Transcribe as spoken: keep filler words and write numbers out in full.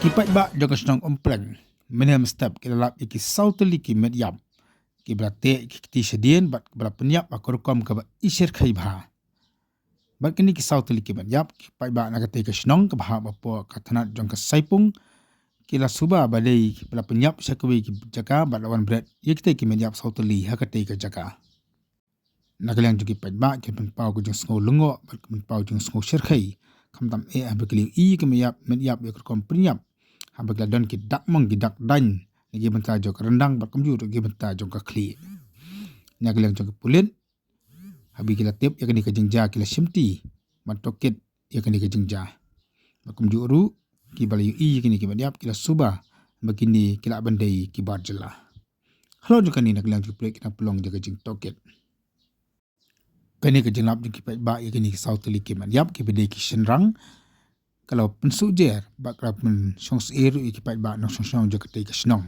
Paidbah jong ka shnong Umpleng mynne mynstep ki la lap ïa ki saw tylli ki met ïap kiba la teh ki kti shadien bad kiba la pynïap ha ka rukom kaba i shyrkhei bha. Bad kine ki saw tylli ki met ïap, ki paidbah na katei ka shnong kaba hap hapoh ka thanat jong ka Saipung, ki la suba ba dei kiba la pynïap sha kawei ki jaka bad la wan bret ïa kitei ki met ïap saw tylli ha katei ka jaka. Na ka liang jong ki paidbah ki pynpaw ka jingsngew lyngngoh bad ki pynpaw jingsngew shyrkhei, khamtam eh haba ki la ïohi ïa ki met ïap, met ïap ïa ka rukom pynïap, haba ki la don ki dak mong ki dak daiñ na ki bynta jong ka ryndang bad kumjuh ruh ki bynta jong ka khlieh. Na ka liang jong ki pulit, haba ki la tip ïa kane ka jingjia ki la shimti ban tohkit ïa kane ka jingjia. Bad kumjuh ruh kiba la ïohi ïa kine ki met ïap ki la suba ba kine ki lah ban dei ki bar jylla. Halor jong kane na ka liang jong ki pulit ki dang pynlong ïa ka jingtohkit. Kane ka jinglap jong ki paidbah ïa kine ki saw tylli ki met ïap kiba dei ki shynrang ka la pynsuhjer bad ka la pynshong syier ruh ïa ki paidbah nongshong shnong jong katei ka shnong.